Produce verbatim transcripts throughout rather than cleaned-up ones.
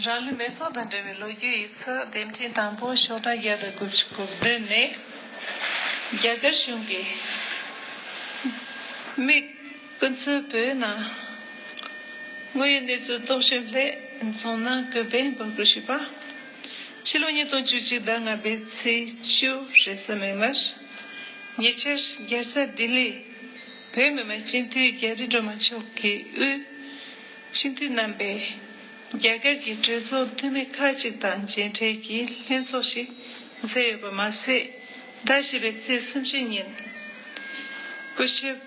རང་ལུས་མེ་སྲེག་དང་འབྲེལ་བའི་ལོ་རྒྱུས་ཡིག་ཚགས་དེབ་ཕྲེང་དང་པོ་ཤོག་གྲངས་བརྒྱ་དང་དགུ་བཅུ་གོ་བདུན་ནས། རྒྱ་གར་གཞུང་གིས་མི་སྐུ་ཚབ་བོད་ནང་དངོས་ཡོད་གནས་ཚུལ་རྟོག་ཞིབ་སླད་རྫོང་ནང་དགོན་པའི་འབོད་སྐུལ་ཞུས་པ། ཕྱི་ལོ་ཉིས་སྟོང་བཅུ་གཅིག་ཟླ་ལྔ་པའི་ཚེས་བཅུ་རེས་གཟའ་མིག་དམར། ཉེ་ཆར་རྒྱལ་ས་ལྡི་ལི་བོད་མི་མང་སྤྱི་འཐུས་རྒྱ་རི་སྒྲོལ་མ་མཆོག་གིས་དབུས་སྤྱི་འཐུས་རྣམ་པས་རྒྱ་གར་གྱི་གྲོས་ཚོགས་འཐུས་མི་ཁག་ཅིག་དང་མཇལ་འཕྲད་ཀྱིས་ལྷན་ཚོགས་ཤིག་མཛད་ཡོད་པ་མ་ཟད། ཟླ་བཞི་པའི་ཚེས་སུམ་ཅུ་ཉིན་སྐུ་ཞབས་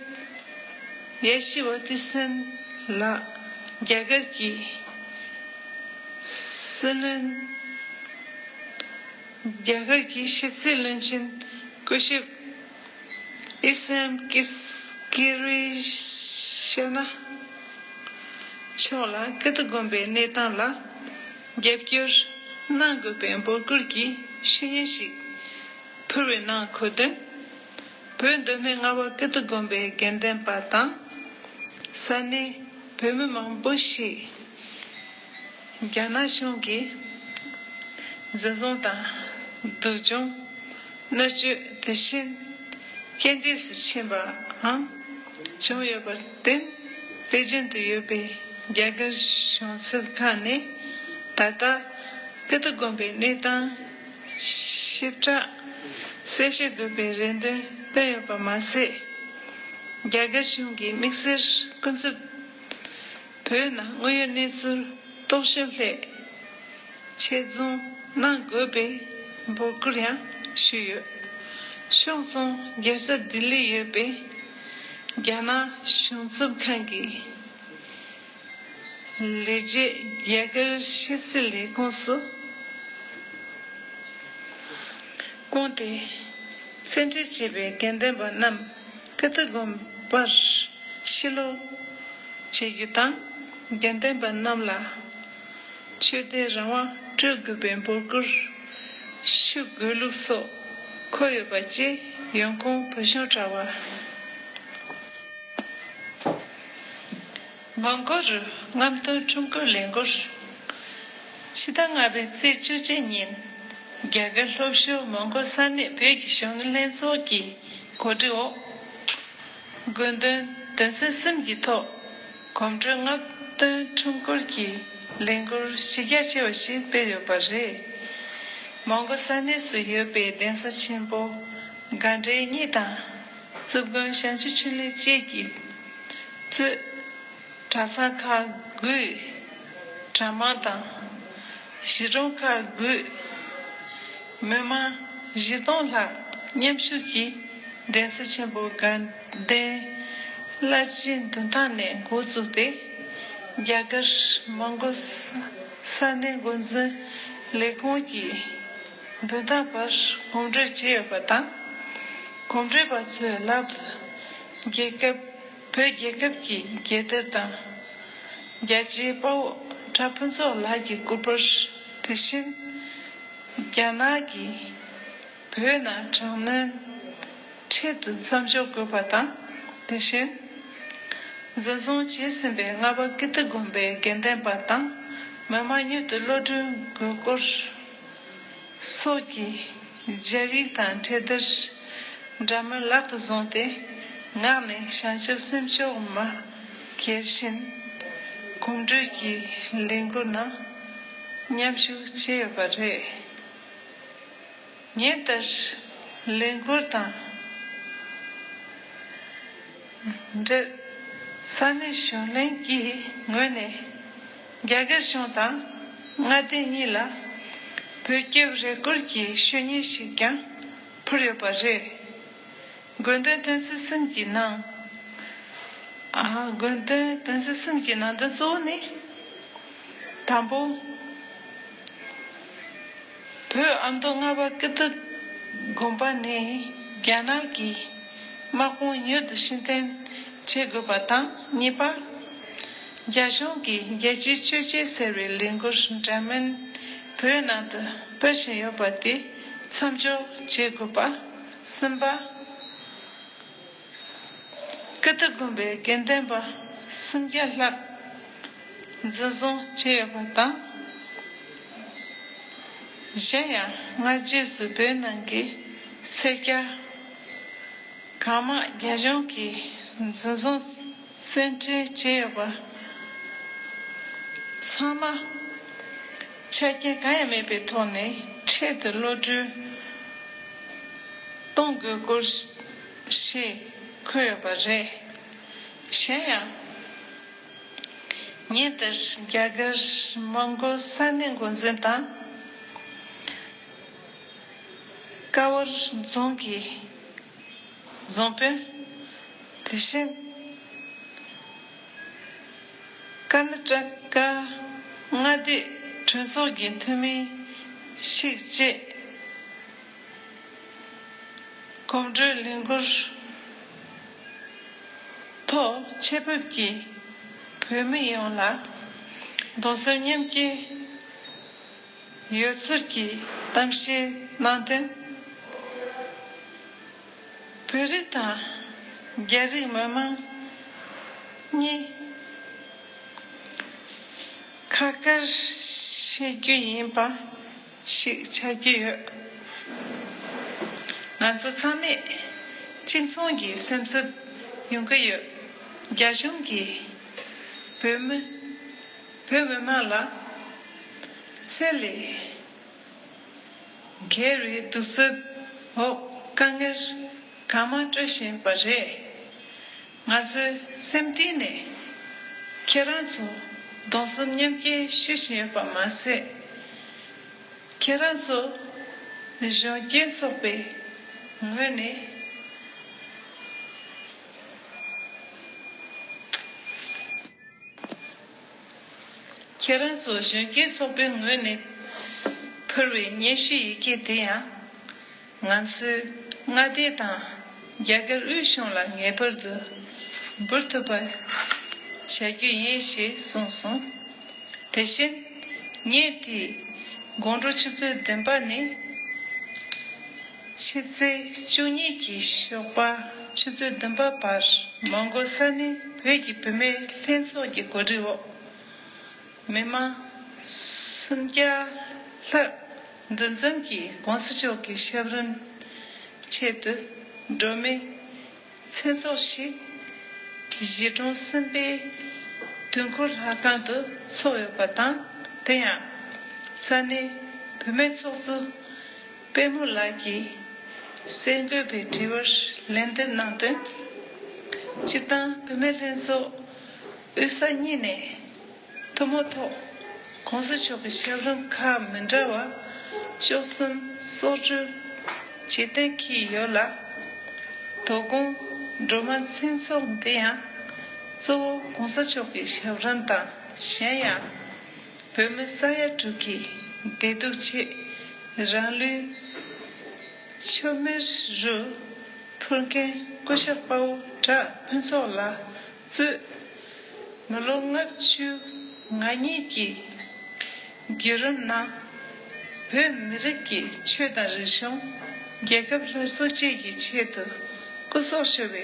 ཡ་ཤི་ཝ་ཏི་སན་ལགས་རྒྱ་གར་གྱི་སྲིད་བློན། རྒྱ་གར་གྱི་ཕྱི་སྲིད་བློན་ཆེན་སྐུ་ཞབས་ཨི་སམ་ཀིས་ཀི་རི་ཤ་ན་མཆོག་ལ་ཀིརྟི་དགོན་པའི་གནས་སྟངས་ལ་རྒྱབ་སྐྱོར་གནང་དགོས་པའི་འབོད་སྐུལ་གྱི་ཤུལ་བརྙན་ཞིག་ཕུལ་བའི་ནང་འཁོད་དོན། བོད་མདོ་སྨད་རྔ་བ་ཀིརྟི་དགོན་པའི་དགེ་འདུན་པ་དང་། ས་གནས་བོད་མི་མང་པོ་ཞིག་རྒྱ་ནག་གཞུང་གིས་འཛིན་བཟུང་དང་སྡུག་སྦྱོང་། མནར་གཅོད་དེ་བཞིན་རྐྱེན་འདས་སུ་ཕྱིན་པའང་བྱུང་ཡོད་པར་བརྟེན། པེ་ཅིན་དུ་ཡོད་པའི་རྒྱ་གར་གཞུང་ཚབ་ཁང་ནས་ད་ལྟ་ཀིརྟི་དགོན་པའི་གནས་སྟངས་ཞིབ་ཕྲ་གསལ་བཤད་དགོས་པའི་རེ་འདུན་བཏོན་ཡོད་པ་མ་ཟད། རྒྱ་གར་གཞུང་གིས་དམིགས་བསལ་སྐུ་ཚབ་བོད་ནང་དངོས་ཡོད་གནས་ཚུལ་རྟོག་ཞིབ་སླད་ཆེད་རྫོང་གནང་དགོས་པའི་འབོད་སྐུལ་ཡང་ཞུས་ཡོད། ཕྱོགས་མཚུངས་རྒྱལ་ས་ལྡི་ལིར་ཡོད་པའི་རྒྱ་ནག་གཞུང་ཚབ་ཁང་གི་ལས་བྱེད་རྒྱ་གར་ཕྱི་སྲིད་ལས་ཁུངས་སུ་བསྐོངས་ཏེ། བཙན་ཁྲིད་བྱས་པའི་དགེ་འདུན་པ་རྣམས་ཀིརྟི་དགོན་པར་ཕྱིར་ལོག་བྱེད་རྒྱུ་དང་། དགེ་འདུན་པ་རྣམས་ལ་ཆོས་དད་རང་དབང་སྤྲོད་དགོས་པའི་འབོད་སྐུལ་ཞུ་དགོས་ལུགས་སོགས་འཁོད་ཡོད་པ་བཅས་ཡོང་ཁུངས་བོད་གཞུང་དྲ་བ། མོན་གྷོ་རུ་རྔམ་སྟོན་ཁྲོམ་སྐོར་ལས་འགུལ། ཕྱི་ཟླ་ལྔ་པའི་ཚེས་བཅུ་གཅིག་ཉིན་རྒྱ་གར་ལྷོ་ཕྱོགས་མོན་གྷོ་ས་གནས་བོད་ཀྱི་གཞོན་ནུ་ལྷན་ཚོགས་ཀྱི་གོ་སྒྲིག་འོག་དགོན་དོན་དོན་ཚན་གསུམ་གྱི་ཐོག་གོམ་བགྲོད་རྔམ་སྟོན་ཁྲོམ་སྐོར་གྱི་ལས་འགུལ་གཞི་རྒྱ་ཆེ་བ་ཞིག་སྤེལ་ཡོད་པ་རེད། མོན་གྷོ་ས་གནས་སུ་ཡོད་པའི་གདན་ས་ཆེན་པོ་དགའ་འབྲས་གཉིས་དང་། རྩིབས་དགོན་བྱང་ཆུབ་ཆོས་གླིང་བཅས་ཀྱིས་གཙོས་གྲྭ་ཚང་ཁག་དགུའི་གྲྭ་མང་དང་། གཞིས་གྲོང་ཁག་དགུའི་མི་མང་བཞི་སྟོང་ལྷག་མཉམ་ཞུགས་ཀྱིས་གདན་ས་ཆེན་པོ་དགའ་ལྡན་བླ་སྤྱིའི་མདུན་ཐང་ནས་འགོ་བཙུགས་ཏེ། རྒྱ་གར་མོན་གྷོ་ས་གནས་འགོ་འཛིན་ལས་ཁུངས་ཀྱི་མདུན་ཐང་བར་གོམ་བགྲོད་བྱས་ཡོད་པ་དང་། གོམ་བགྲོད་པ་ཚོས་ལག་ཏུ་རྒྱལ་ཁབ། བོད་རྒྱལ་ཁབ་ཀྱི་རྒྱལ་དར་དང་། རྒྱལ་གཅེས་དཔའ་བོ་གྲྭ་ཕུན་ཚོགས་ལགས་ཀྱི་སྐུ་པར། དེ་བཞིན་རྒྱ་ནག་གིས་བོད་ནང་དྲག་གནོན་འཕྲལ་དུ་མཚམས་འཇོག་དགོས་པ་དང་། དེ་བཞིན་འཛིན་བཟུང་བྱས་ཟིན་པའི་རྔ་བ་ཀིརྟི་དགོན་པའི་དགེ་འདུན་པ་དང་མི་མང་མྱུར་དུ་གློད་གྲོལ་དགོས་སྐོར་སོགས་ཀྱི་སྦྱར་ཡིག་དང་འཕྲེད་དར་འདྲ་མིན་ལག་ཏུ་བཟུང་སྟེ། ངག་ནས་བྱང་ཆུབ་སེམས་མཆོག་མ་སྐྱེས་བཞིན། གོམ་བགྲོད་ཀྱི་ལས་འགུལ་ནང་མཉམ་ཞུགས་བྱས་ཡོད་པ་རེད། ཉིན་ལྟར་ལས་འགུལ་དང་འབྲེལ། ས་གནས་གཞོན་ལྷན་གྱི་ངོས་ནས་རྒྱ་གར་གཞུང་དང་མངའ་སྡེ་གཉིས་ལ་བོད་སྐྱབས་རེ་སྐུལ་གྱི་ཤུལ་བརྙན་ཞིག་ཀྱང་ཕུལ་ཡོད་པ་རེད། དགོན་དོན་དོན་ཚན་གསུམ་གྱི་ནང་། ཨ། དགོན་དོན་དོན་ཚན་གསུམ་གྱི་ནང་དོན་གཙོ་བོ་ནི། དང་པོ། བོད་ཨ་མདོ་རྔ་བ་ཀིརྟི་དགོན་པ་ནི་རྒྱ་ནག་གི་དམག་དཔུང་མྱུར་དུ་ཕྱིར་འཐེན་བྱེད་དགོས་པ་དང་། གཉིས་པ། རྒྱ་གཞུང་གིས་རྒྱལ་གཅེས་ཆོས་གཅེས་ཟེར་བའི་ལས་འགུལ་འདྲ་མིན་བོད་ནང་དུ་སྤེལ་བཞིན་ཡོད་པ་དེ་མཚམས་འཇོག་བྱེད་དགོས་པ། གསུམ་པ། ཀིརྟི་དགོན་པའི་དགེ་འདུན་པ་སུམ་བརྒྱ་ལྷག་འཛིན་བཟུང་བྱས་ཡོད་པ་དང་། གཞན་ཡང་སྔ་རྗེས་སུ་བོད་ནང་གི་སེར་སྐྱ་གང་མང་རྒྱ་གཞུང་གིས་འཛིན་བཟུང་བཙན་ཁྲིད་བྱས་ཡོད་པ་ཚང་མ་ཆ་རྐྱེན་གང་ཡང་མེད་པའི་ཐོག་ནས་འཕྲལ་དུ་གློད་གྲོལ་གཏོང་དགོས་སྐོར་ཞེས་འཁོད་ཡོད་པ་རེད། གཞན་ཡང་། ཉིན་དེར་རྒྱ་གར་མོན་གྷོ་ས་གནས་འགོ་འཛིན་དང་། ཀ་བོར་རྫོང་གི་རྫོང་དཔོན། དེ་བཞིན་ཀར་ནཱ་ཊ་ཀ་མངའ་སྡེ་གྲོས་ཚོགས་ཀྱི་འཐུས་མི་ཞིག་བཅས། གོམ་བགྲོད་ལས་འགུལ་ཐོག་ཆེད་ཕེབས་ཀྱིས་བོད་མི་ཡོངས་ལ་གདུང་སེམས་མཉམ་སྐྱེད་ཡོད་ཚུལ་གྱི་གཏམ་བཤད་གནང་དོན། བོད་རིགས་དང་རྒྱ་རིགས་མི་མང་གཉིས་ཁ་བཀར་བྱེད་རྒྱུ་ཡིན་པ་ཞིག་ཆགས་ཀྱི་ཡོད། ང་ཚོ་ཚང་མས་གཅིག་མཚུངས་ཀྱི་སེམས་འཚབ་ཡོང་གི་ཡོད། རྒྱ་གཞུང་གིས་བོད་མི་བོད་མི་མང་ལ་ཚད་ལས་བརྒལ་བའི་གདུག་རྩུབ་འོག་དཀའ་ངལ་གང་མང་སྤྲོད་བཞིན་པ་རེད། ང་ཚོས་སེམས་གཏིང་ནས་ཁྱེད་རང་ཚོ་གདུང་སེམས་མཉམ་སྐྱེད་ཞུ་བཞིན་ཡོད་པ་མ་ཟད། ཁྱེད་རང་ཚོ་གཞོན་སྐྱེས་ཚོགས་པའི་ངོས་ནས། ཁྱེད་རང་ཚོ་གཞོན་སྐྱེས་ཚོགས་པའི་ངོས་ནས་ཕུལ་བའི་སྙན་ཞུའི་ཡི་གེ་དེ་ཡང་ང་ཚོའི་མངའ་སྡེ་དང་རྒྱ་གར་དབུས་གཞུང་ལ་ངེས་པར་དུ་འབུལ་ཐུབ་པ་བྱ་རྒྱུ་ཡིན་ཞེས་གསུངས་སོང་། དེ་བཞིན་ངས་དེའི་དགོང་དྲོ་ཆུ་ཚོད་བདུན་པ་ནས་ཕྱི་ཚེས་བཅུ་གཉིས་ཀྱི་ཞོགས་པ་ཆུ་ཚོད་བདུན་པ་བར་མོན་གྷོ་ས་གནས་བོད་ཀྱི་བུད་མེད་ལྷན་ཚོགས་ཀྱི་གོ་སྒྲིག་འོག་མི་མང་སུམ་བརྒྱ་ལྷག་འདུ་འཛོམས་ཀྱིས་གོང་ས་མཆོག་གི་ཞབས་རིམ་ཆེད་དུ་སྒྲོལ་མའི་མཚན་ཚོགས་ཤིག་གཞིས་གྲོང་གསུམ་པའི་དུས་འཁོར་ལྷ་ཁང་དུ་འཚོགས་ཡོད་པ་དང་། དེ་ཡང་ས་གནས་བུད་མེད་ཚོགས་གཙོ་པད་མོ་ལགས་ཀྱིས་གསར་འགོད་པའི་དྲི་བར་ལན་འདེབས་གནང་དོན། སྤྱིར་བཏང་བུད་མེད་ལྷན་ཚོགས་དབུས་ས་གཉིས་ནས་ཐུན་མོང་ཐོག་གོང་ས་མཆོག་གི་ཞབས་རིམ་ཁག་མི་འདྲ་བ་བཅུ་གསུམ་གསོག་སྒྲུབ་བྱེད་གཏན་འཁེལ་ཡོད་ལ། དོ་དགོང་སྒྲོལ་མ་མཚན་ཚོགས་འདི་ཡང་གཙོ་བོ་གོང་ས་མཆོག་གི་ཞབས་རིམ་དང་། གཞན་ཡང་བོད་མི་ས་ཡ་དྲུག་གི་བདེ་སྡུག་ཆེད་རང་ལུས་མཆོད་མེར་རུ་ཕུལ་མཁན་སྐུ་ཞབས་དཔའ་བོ་གྲགས་ཕུན་ཚོགས་ལགས་གཙོས། མི་ལོ་ལྔ་བཅུ་ང་གཉིས་ཀྱི་བརྒྱུད་རིམ་ནང་བོད་མི་རིགས་ཀྱི་ཆོས་དང་རིག་གཞུང་། རྒྱལ་ཁབ་སླར་གསོ་བཅས་ཀྱི་ཆེད་དུ་སྐུ་སྲོག་ཤོར་བའི་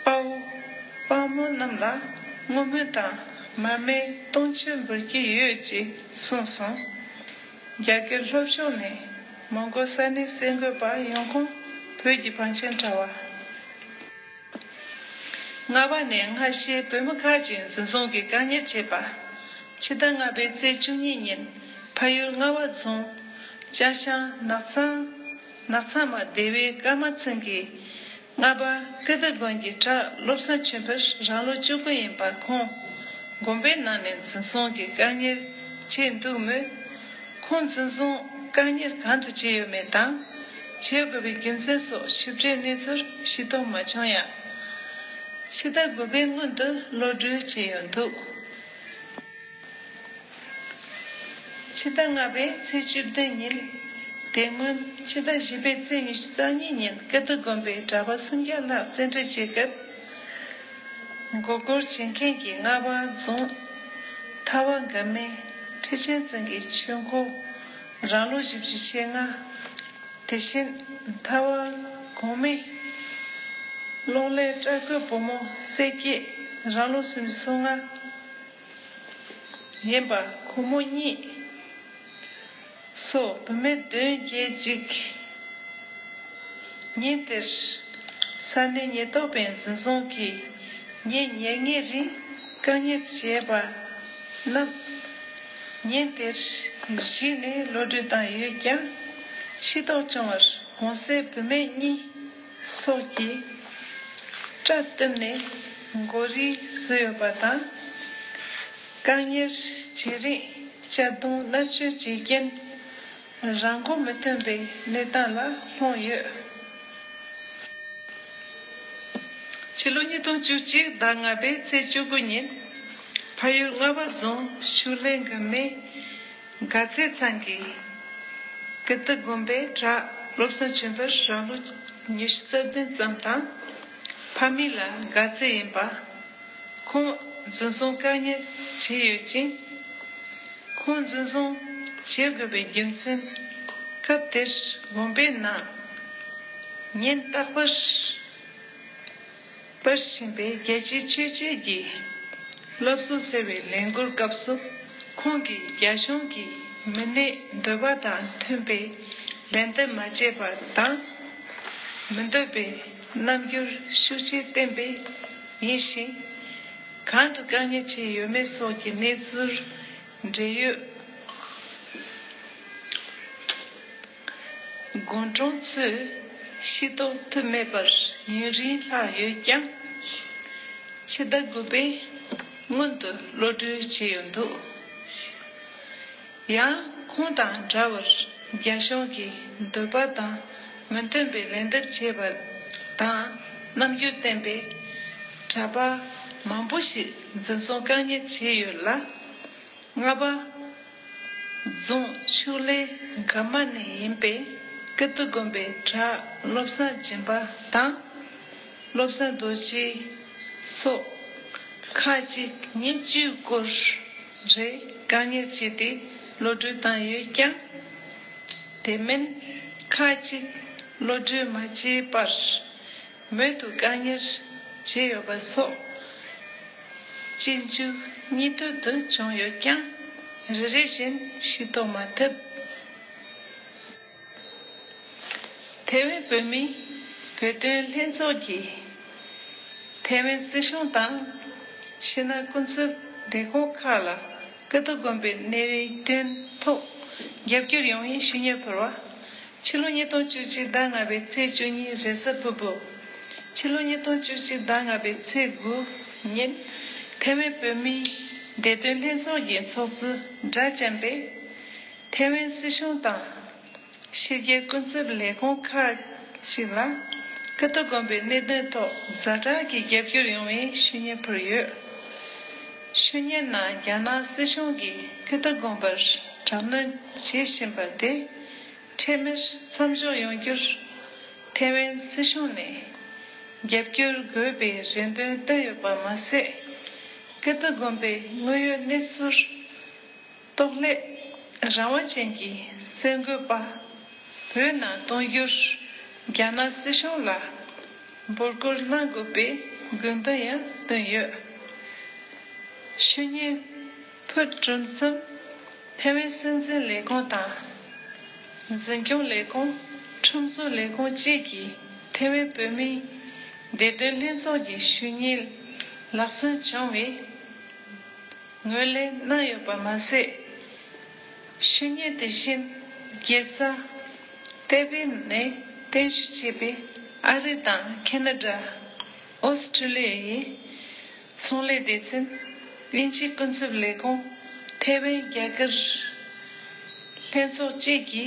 དཔའ་བོ་དཔའ་མོ་རྣམས་ལ་བསྔོ་སྨོན་དང་མར་མེ་སྟོང་མཆོད་འབུལ་གྱི་ཡོད་ཅེས་གསུངས་སོང་། རྒྱ་གར་ལྷོ་ཕྱོགས་ནས་མོན་གྷོ་ས་གནས་གསར་འགོད་པ་ཡོང་ཁུངས་བོད་ཀྱི་བང་ཆེན་དྲ་བ། རྔ་བ་ནས་སྔ་ཕྱི་བོད་མི་ཁག་ཅིག་འཛིན་བཟུང་གིས་བཀག་ཉར་བྱས་པ། ཕྱི་ཟླ་ལྔ་པའི་ཚེས་བཅུ་གཉིས་ཉིན་ཕ་ཡུལ་རྔ་བ་རྫོང་ཅ་ཤང་ནགས་ཚང་ནགས་ཚང་མ་སྡེ་བའི་ཀརྨ་ཚང་གི་རྔ་པ་ཀིརྟི་དགོན་གྱི་གྲྭ་བློ་བཟང་ཆོས་འཕེལ་རང་ལོ་བཅུ་དགུ་ཡིན་པ་ཁོང་དགོན་པའི་ནང་ནས་འཛིན་བཟུང་གིས་བཀག་ཉར་བྱས་འདུག་མོད། ཁོང་འཛིན་བཟུང་བཀག་ཉར་གང་དུ་བྱས་ཡོད་མེད་དང་། བྱེད་དགོས་པའི་རྒྱུ་མཚན་སོགས་ཞིབ་ཕྲའི་གནས་ཚུལ་ཤེས་རྟོགས་མ་བྱུང་ཡང་། ཕྱི་ཟླ་དགུ་པའི་སྔོན་དུ་གློད་གྲོལ་བྱས་ཡོད་འདུག་ཕྱི་ཟླ་ལྔ་པའི་ཚེས་བཅུ་བདུན་ཉིན། དེ་སྔོན་ཕྱི་ཟླ་བཞི་པའི་ཚེས་ཉི་ཤུ་རྩ་གཉིས་ཉིན་ཀིརྟི་དགོན་པའི་གྲྭ་པ་སུམ་བརྒྱ་ལྷག་བཙན་ཁྲིད་བྱེད་སྐབས། མགོ་སྐོར་བྱེད་མཁན་གྱི་རྔ་བ་རྫོང་ཐར་བ་དགའ་མའི་ཁྲི་ཆེན་ཚང་གི་ཆོས་འཁོར་རང་ལོ་བཞི་བཅུ་ཞེ་ལྔ། དེ་བཞིན་ཐར་བ་གོང་མའི་གློང་ལས་སྐྲ་རྒོད་བུ་མོ་སྲས་སྐྱེས་རང་ལོ་སུམ་ཅུ་སོ་ལྔ་ཡིན་པ་ཁོ་མོ་གཉིས། སོགས་བུད་མེད་བདུན་བརྒྱད་ཅིག་ཉིན་དེར་ས་གནས་ཉེན་རྟོག་པས་འཛིན་བཟུང་གིས་ཉིན་ཉེར་ལྔའི་རིང་བཀག་ཉར་བྱས་པ་རྣམས་ཉིན་དེར་གཞི་ནས་གློད་གྲོལ་བཏང་ཡོད་ཀྱང་། ཤི་རྟོགས་བྱུང་བར་གོང་གསལ་བུད་མེད་གཉིས་སོགས་ཀྱིས་སྐྲ་བཏུམས་ནས་མགོ་རིལ་བཟོས་ཡོད་པ་དང་། བཀག་ཉར་བྱེད་རིང་གཅར་རྡུང་མནར་གཅོད་བྱས་རྐྱེན། རང་མགོ་མི་ཐོན་པའི་གནས་སྟངས་ལ་ལྷུང་ཡོད། ཕྱི་ལོ་ཉིས་སྟོང་བཅུ་གཅིག་ཟླ་ལྔ་པའི་ཚེས་བཅུ་དགུ་ཉིན་ཕ་ཡུལ་རྔ་བ་རྫོང་ཤུག་ལེ་འགག་མའི་དགའ་ཚལ་ཚང་གི་ཀིརྟི་དགོན་པའི་བྲག་བློ་བཟང་ཆོས་འཕེལ་རང་ལོ་ཉི་ཤུ་རྩ་བདུན་ཙམ་དང་། ཕ་མེས་ལ་དགའ་ཚལ་ཡིན་པ། ཁོང་འཛིན་བཟུང་བཀག་ཉར་བྱས་ཡོད་ཅིང་། ཁོང་འཛིན་བཟུང་བྱེད་དགོས་པའི་རྒྱུ་མཚན། སྐབས་དེར་དགོན་པའི་ནང་ཉིན་རྟག་པར་སྤེལ་བཞིན་པའི་རྒྱལ་སྤྱིའི་ཆོས་བྱེད་ཀྱི་སློབ་གསོ་ཟེར་བའི་ལས་འགུལ་སྐབས་སུ། ཁོང་གིས་རྒྱ་གཞུང་གི་མི་སྣའི་འདོད་པ་དང་མཐུན་པའི་ལན་འདེབས་མ་བྱས་པ་དང་། མི་འདོད་པའི་རྣམ་འགྱུར་ཤུགས་ཆེ་བསྟན་པས་ཡིན་ཞིང་། གང་དུ་བཀག་ཉར་བྱས་ཡོད་མེད་སོགས་ཀྱི་གནས་ཚུལ་འབྲེལ་ཡོད་དགོན་གྲོང་ཚོས་ཤེས་རྟོགས་ཐུབ་མེད་པར་ཡུན་རིང་ལྷག་ཡོད་ཀྱང་། ཕྱི་ཟླ་དགུ་པའི་སྔོན་དུ་གློད་གྲོལ་བྱས་ཡོད་འདུག། ཡང་ཁོང་དང་འདྲ་བར་རྒྱ་གཞུང་གི་འདོད་པ་དང་མི་མཐུན་པའི་ལན་འདེབས་བྱས་པ་དང་རྣམ་འགྱུར་བསྟན་པའི་གྲྭ་པ་མང་པོ་ཞིག་འཛིན་བཟུང་བཀག་ཉར་བྱས་ཡོད་ལ། རྔ་བ་རྫོང་ཤུག་ལེ་འགག་མ་ནས་ཡིན་པའི་ཀིརྟི་དགོན་པའི་བྲག་བློ་བཟང་སྦྱིན་པ་དང་། བློ་བཟང་རྡོ་རྗེ་སོགས་ཁག་ཅིག་ཉིན་བཅུའི་སྐོར་རེ་བཀག་ཉར་བྱས་ཏེ་གློད་གྲོལ་བཏང་ཡོད་ཀྱང་། དེ་མིན་ཁག་ཅིག་གློད་གྲོལ་མ་བྱས་པར། མོས་གུས་བཀག་ཉར་བྱས་ཡོད་པ་སོགས་གཅིག་མཇུག་གཉིས་མཐུད་དུ་བྱུང་ཡོད་ཀྱང་། རེ་རེ་བཞིན་ཤེས་རྟོགས་མ་ཐུབ། ཐེ་ཝན་བོད་མིའི་བོད་དོན་ལྷན་ཚོགས་ཀྱིས་ཐེ་ཝན་སྲིད་གཞུང་དང་ཕྱི་ནང་སྐུ་ཚབ་ལས་ཁུངས་ཁག་ལ་ཀིརྟི་དགོན་པའི་གནད་དོན་ཐོག་རྒྱབ་སྐྱོར་ཡོང་བའི་ཞུ་སྙན་ཕུལ་བ། ཕྱི་ལོ་ཉིས་སྟོང་བཅུ་གཅིག་ཟླ་ལྔ་པའི་ཚེས་བཅུ་གཉིས་རེས་གཟའ་ཕུར་བུ། ཕྱི་ལོ་ཉིས་སྟོང་བཅུ་གཅིག་ཟླ་ལྔ་པའི་ཚེས་དགུ་ཉིན་ཐེ་ཝན་བོད་མིའི་བདེ་དོན་ལྷན་ཚོགས་ཀྱི་ཚོགས་གཙོ་སྒྲ་བྱམས་པས། ཐེ་ཝན་སྲིད་གཞུང་དང་ཕྱི་རྒྱལ་སྐུ་ཚབ་ལས་ཁུངས་ཁག་ཅིག་ལ་ཀིརྟི་དགོན་པའི་གནད་དོན་ཐོག་ཛ་དྲག་གི་རྒྱབ་སྐྱོར་ཡོང་བའི་ཞུ་སྙན་ཕུལ་ཡོད། ཞུ་སྙན་ནང་རྒྱ་ནག་སྲིད་གཞུང་གིས་ཀིརྟི་དགོན་པར་དྲག་གནོན་བྱེད་བཞིན་པ་དེ་ཁྲེལ་མེད་མཚམས་འཇོག་ཡོང་རྒྱུར་ཐེ་ཝན་སྲིད་གཞུང་ནས་རྒྱབ་སྐྱོར་དགོས་པའི་རེ་འདུན་བཏོན་ཡོད་པ་མ་ཟད། ཀིརྟི་དགོན་པའི་དངོས་ཡོད་གནས་ཚུལ་རྟོགས་སླད་རང་དབང་ཅན་གྱི་གསར་འགོད་པ་བོད་ནང་གཏོང་རྒྱུར་རྒྱ་ནག་སྲིད་གཞུང་ལ་འབོད་སྐུལ་གནང་དགོས་པའི་དགོས་འདུན་ཡང་བཏོན་ཡོད། ཞུ་སྙན་ཕུལ་གྲུབ་མཚམས། ཐེ་ཝན་སྲིད་འཛིན་ལས་ཁུངས་དང་། འཛིན་སྐྱོང་ལས་ཁུངས། ཁྲིམས་བཟོ་ལས་ཁུངས་བཅས་ཀྱིས་ཐེ་ཝན་བོད་མིའི་བདེ་དོན་ལྷན་ཚོགས་ཀྱི་ཞུ་སྙན་ལག་སོན་བྱུང་བའི་ངོས་ལེན་གནང་ཡོད་པ་མ་ཟད། ཞུ་སྙན་དེ་བཞིན་རྒྱལ་ས་ཏེ་པེ་ནས་རྟེན་གཞི་བྱས་པའི་ཨ་རི་དང་ཁེ་ན་ཌ། ཨོ་སི་ཁྲུ་ལི་ཡའི་ཚོང་ལས་སྡེ་ཚན། དབྱིན་ཇིའི་སྐུ་ཚབ་ལས་ཁུངས། ཐེ་ཝན་རྒྱ་གར་ལྷན་ཚོགས་བཅས་ཀྱི་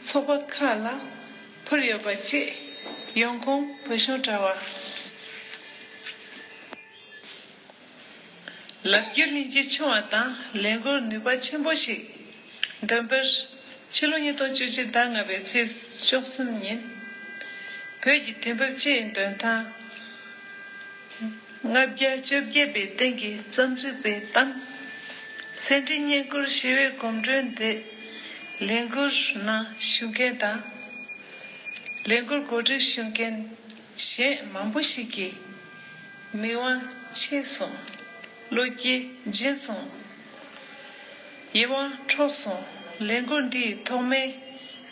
ཚོགས་པ་ཁག་ལ་ཕུལ་ཡོད་པ་བཅས་ཡོང་ཁུངས་བོད་གཞུང་དྲ་བ། ལབ་རྒྱུ་ལྷན་རྒྱས་ཆུང་བ་དང་ལས་འགུལ་ནུས་པ་ཆེན་པོ་ཞིག་འདོན་པར། ཕྱི་ལོ་ཉིས་སྟོང་བཅུ་གཅིག་ཟླ་ལྔ་པའི་ཚེས་བཅུ་གསུམ་ཉིན་བོད་ཀྱི་དུས་བབ་སྤྱི་ཡི་འདོན་ཐང་ལྔ་བརྒྱ་བཅོ་བརྒྱད་པའི་སྟེང་གི་རྩོམ་སྒྲིག་པའི་གཏམ། གསེར་ཁྲི་བསྙེན་བཀུར་ཞི་བའི་གོམ་བགྲོད་འདི་ལས་འགུལ་ནང་ཞུགས་མཁན་དང་། ལས་འགུལ་གོ་སྒྲིག་ཞུ་མཁན་གཞན་མང་པོ་ཞིག་གིས་མིག་དབང་ཆད་སོང་། བློ་སྐྱེད་བྱིན་སོང་། ཡིད་དབང་འཕྲོག་སོང་ ལས་འགུལ་འདིའི་ཐོག་མའི་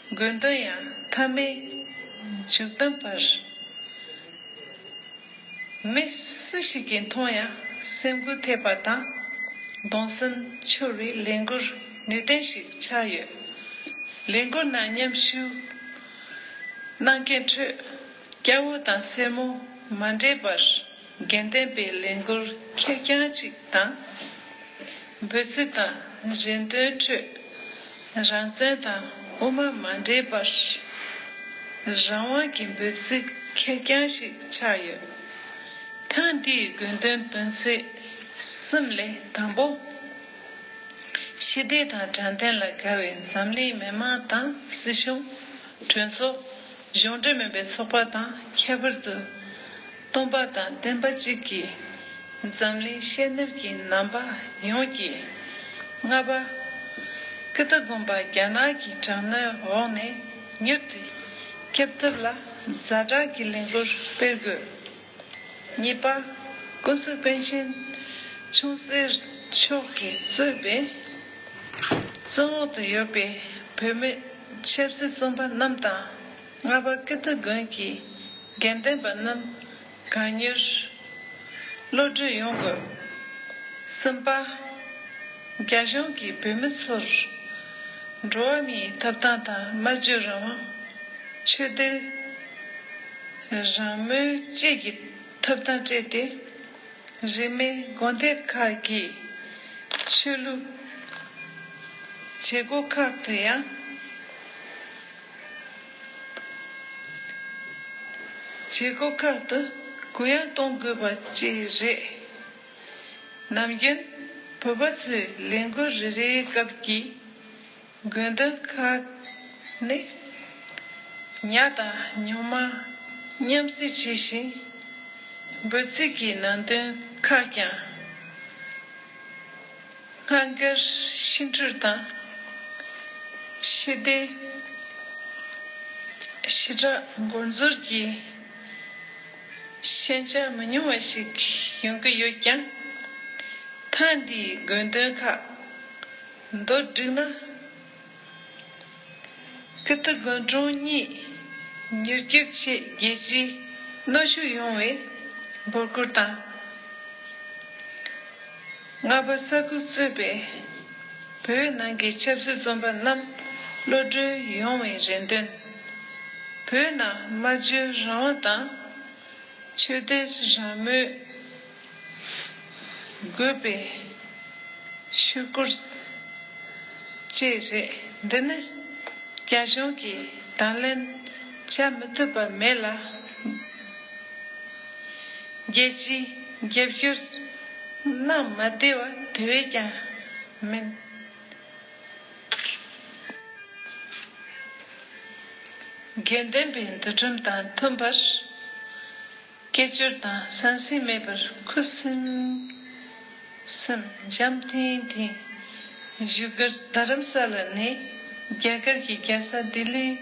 དགོས་འདུན་ཡང་མཐའ་མའི་མཇུག་སྡོམ་བར། མི་སུ་ཞིག་གིས་མཐོང་ཡང་སེམས་འགུལ་ཐེབས་པ་དང་གདུང་སེམས་འཕྱུར་བའི་ལས་འགུལ་ནུས་ལྡན་ཞིག་ཆགས་ཡོད། ལས་འགུལ་ནང་མཉམ་ཞུགས་གནང་མཁན་ཁྲོད་སྐྱ་བོ་དང་སེར་མོ་མ་འདྲེས་པར་དགེ་ལྡན་པའི་ལས་འགུལ་ཁེར་རྐྱང་གཅིག་དང་། འབོད་ཚིག་དང་རེ་འདུན་ཁྲོད་རང་བཙན་དང་དབུ་མ་མ་འདྲེས་པར་རང་དབང་གི་འབོད་ཚིག་ཁེར་རྐྱང་ཞིག་ཆགས་ཡོད། ཐེངས་འདིའི་དགོས་འདུན་དོན་ཚན་གསུམ་ལས་དང་པོ། ཞི་བདེ་དང་དྲང་བདེན་ལ་དགའ་བའི་འཛམ་གླིང་མི་མང་དང་སྲིད་གཞུང་། གྲོས་ཚོགས། གཞུང་འབྲེལ་མིན་པའི་ཚོགས་པ་དང་ཁྱད་པར་དུ། སྟོན་པ་དང་བསྟན་པ་གཅིག་གི་འཛམ་གླིང་ཤེས་རྣམ་གྱི་རྣམ་པ་ཡོངས་ཀྱིས། ལྔ་པ། ཀིརྟི་དགོན་པ་རྒྱ་ནག་གི་དྲག་གནོན་འོག་ནས་མྱུར་དུ་བསྐྱབ་ཐབས་ལ་ཛ་དྲག་གི་ལས་འགུལ་སྤེལ་དགོས། གཉིས་པ། ཀུན་གཟིགས་པཎ་ཆེན་ཆུང་སྲིད་མཆོག་གིས་གཙོས་པའི་བཙན་འོག་ཏུ་ཡོད་པའི་བོད་མི་ཆབ་སྲིད་བཙོན་པ་རྣམས་དང་། ལྔ་པ། ཀིརྟི་དགོན་གྱི་དགེ་ལྡན་པ་རྣམས་གང་མྱུར་གློད་གྲོལ་ཡོང་དགོས། གསུམ་པ། རྒྱ་གཞུང་གིས་བོད་མི་ཚོར་འགྲོ་བ་མིའི་ཐོབ་ཐང་དང་སྨྲ་བརྗོད་རང་དབང་། ཆོས་དད་རང་མོས་བཅས་ཀྱི་ཐོབ་ཐང་སྤྲད་དེ། རིས་མེད་དགོན་སྡེ་ཁག་གི་ཆོས་ལུགས་བྱེད་སྒོ་ཁག་ཏུ་ཡང་བྱེད་སྒོ་ཁག་ཏུ་གུ་ཡངས་གཏོང་དགོས་པ་བཅས་རེད། ནམ་རྒྱུན་བོད་པ་ཚོས་ལས་འགུལ་རེ་རེའི་སྐབས་ཀྱི་དགོས་འདུན་ཁག་ནི་ཉག་དང་ཉུང་མ་མཉམ་བསྲེས་བྱས་ཤིང་། འབོད་ཚིག་གི་ནང་དོན་ཁག་ཀྱང་སྔ་འགྱུར་ཕྱི་འཕྲུལ་དང་ཞི་བདེ་ཞི་དྲག་མགོ་འཛུལ་གྱི་ཞན་ཆ་མི་ཉུང་བ་ཞིག་ཡོང་གི་ཡོད་ཀྱང་། ཐེངས་འདིའི་དགོས་འདུན་ཁག་མདོར་བསྡུས་ན། ཀིརྟི་དགོན་གྲོང་གཉིས་མྱུར་སྐྱོབ་ཆེད་རྒྱལ་སྤྱིའི་གནོན་ཤུགས་ཡོང་བའི་འབོད་སྐུལ་དང་། ལྔ་པ། ས་ཁུལ་གཙོས་པའི་བོད་ནང་གི་ཆབ་སྲིད་བཙོན་པ་རྣམས་གློད་གྲོལ་ཡོང་བའི་རེ་འདུན། བོད་ནང་སྨྲ་བརྗོད་རང་དབང་དང་། ཆོས་དད་རང་མོས་དགོས་པའི་ཞུ་སྐུལ་བཅས་རེད། འདི་ནི་རྒྱ་གཞུང་གིས་དང་ལེན་བྱ་མི་ཐུབ་པ་མེད་ལ། རྒྱལ་སྤྱིའི་རྒྱབ་སྐྱོར་གནང་མ་བདེ་བ་དེ་བས་ཀྱང་མིན། དགེ་ལྡན་པའི་འདུལ་ཁྲིམས་དང་མཐུན་པར་སྐད་ཅོར་དང་ཟང་ཟིང་མེད་པར་ཁུ་སིམ་སིམ་འཇམ་ཐིང་ཐིང་བཞུགས་སྒར་རྡ་རམ་ས་ལ་ནས་རྒྱ་གར་གྱི་རྒྱལ་ས་ལྡི་ལིའི་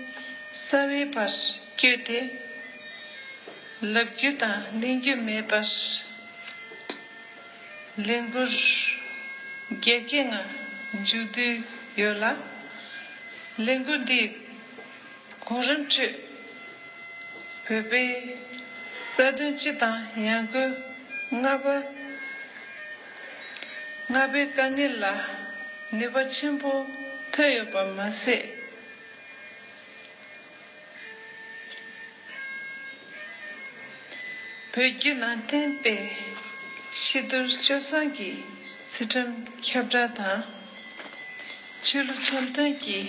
ས་བོན་བར་བསྐྱོད་དེ། ལབ་རྒྱུ་དང་གླེང་རྒྱུ་མེད་པར། ལས་འགུལ་རྒྱ་སྐྱེད་ངང་མཇུག་བསྡུས་ཡོད་ལ། ལས་འགུལ་འདིའི་གོ་རིམ་ཁྲོད་བོད་པའི་རྩ་དོན་སྤྱི་དང་ཡང་སྒོས་ལྔ་པ། ལྔ་པའི་དཀའ་ངལ་ལ་ནུས་པ་ཆེན་པོ་ཐོན་ཡོད་པ་མ་ཟད། བོད་བརྒྱུད་ནང་བསྟན་པའི་ཤེས་རྟོགས་སྤྱོད་བཟང་གི་ཚུལ་ཁྲིམས་ཁྱབ་བསྒྲགས་དང་། ཆོས་ལུགས་འཆམ་མཐུན་གྱི་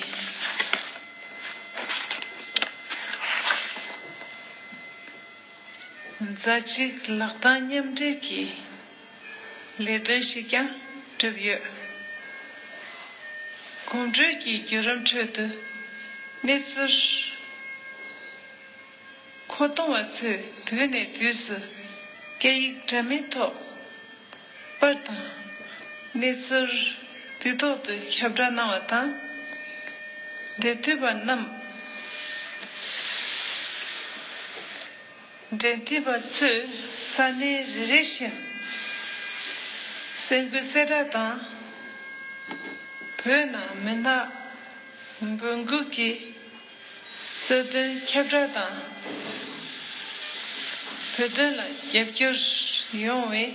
མཛའ་གཅིག་ལག་གདང་མཉམ་འབྲེལ་གྱི་ལས་དོན་ཞིག་ཀྱང་བསྒྲུབས་ཡོད། གོམ་བགྲོད་ཀྱི་བརྒྱུད་རིམ་ཁྲོད་དུ་གནས་ཚུལ་མཁོ་གཏོང་བ་ཚོས་དུས་ནས་དུས་སུ་སྐད་ཡིག་འདྲ་མིན་ཐོག་པར་དང་གནས་ཚུལ་དུས་ཐོག་ཏུ་ཁྱབ་བསྒྲགས་གནང་བ་དང་། འབྲེལ་མཐུད་པ་རྣམས། འབྲེལ་མཐུད་པ་ཚོས་ས་གནས་རེ་རེ་བཞིན་གསར་འགོད་གསལ་བསྒྲགས་དང་། བོད་ནང་མི་སྣ་ འབོད་འགུག་གི་རྩོད་དོན་ཁྱབ་བསྒྲགས་དང་། བོད་དོན་ལ་རྒྱབ་སྐྱོར་ཡོང་བའི་